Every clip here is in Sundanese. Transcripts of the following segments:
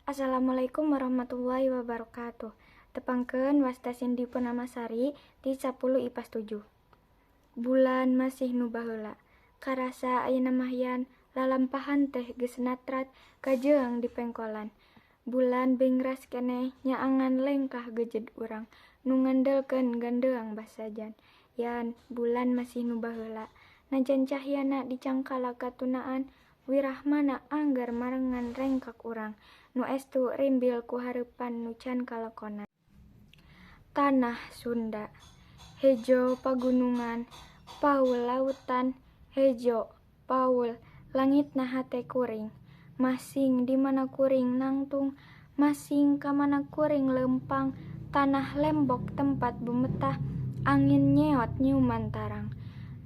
Assalamualaikum warahmatullahi wabarakatuh. Tepangkeun, wasta Cindy Purnamasari ti 10 IPA 7. Bulan masih nu baheula. Karasa ayeuna mah, Yan, lalampahan teh geus natrat kajeuang di pengkolan. Bulan bengras keneh nyaangan lengkah gejed urang nu ngandelkeun gandeang basajan. Yan, bulan masih nu baheula. Najan cahyana dicangkala katunaan, wirahmana angger marengan rengkak urang nu estu rimbil ku hareupan nu can kalakonan. Tanah Sunda. Hejo pagunungan, paul lautan, hejo, paul, langitna hate kuring. Masing di mana kuring nangtung, masing ka mana kuring leumpang, tanah lembok tempat bumetah, angin nyeot nyiuman tarang.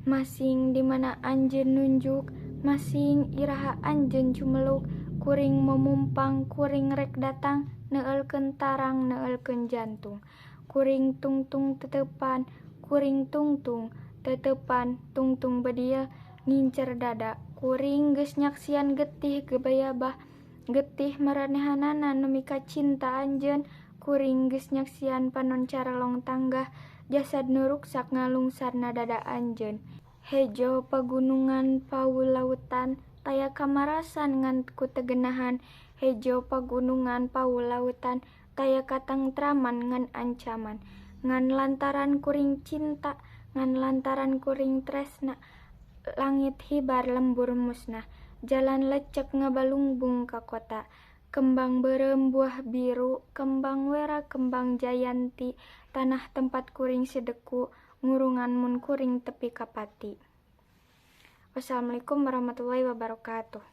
Masing di mana anjeun nunjuk, masing iraha anjeun cumeluk, kuring momumpang, kuring rek datang, neueulkeun tarang, neueulkeun jantung. Kuring tungtung teteupan, kuring tungtung teteupan, tungtung bedil ngincer dada. Kuring geus nyaksian getih gebayabah, getih maranehanana nu mikacinta anjeun. Kuring geus nyaksian panon carelong tanggah, jasad nu ruksak ngalungsar na dada anjeun. Hejo pagunungan, paul lautan, taya kamarasan ngan ku teu genahan. Hejo pagunungan, paul lautan, taya katangtraman ngan ancaman. Ngan lantaran kuring cinta, ngan lantaran kuring tresna, langit hibar lembur musnah, jalan lecek ngabalungbung ka kota. Kembang beureum buah biru, kembang wera, kembang jayanti, tanah tempat kuring sideku ngurungan mun kuring tepi ka pati. Wassalamualaikum warahmatullahi wabarakatuh.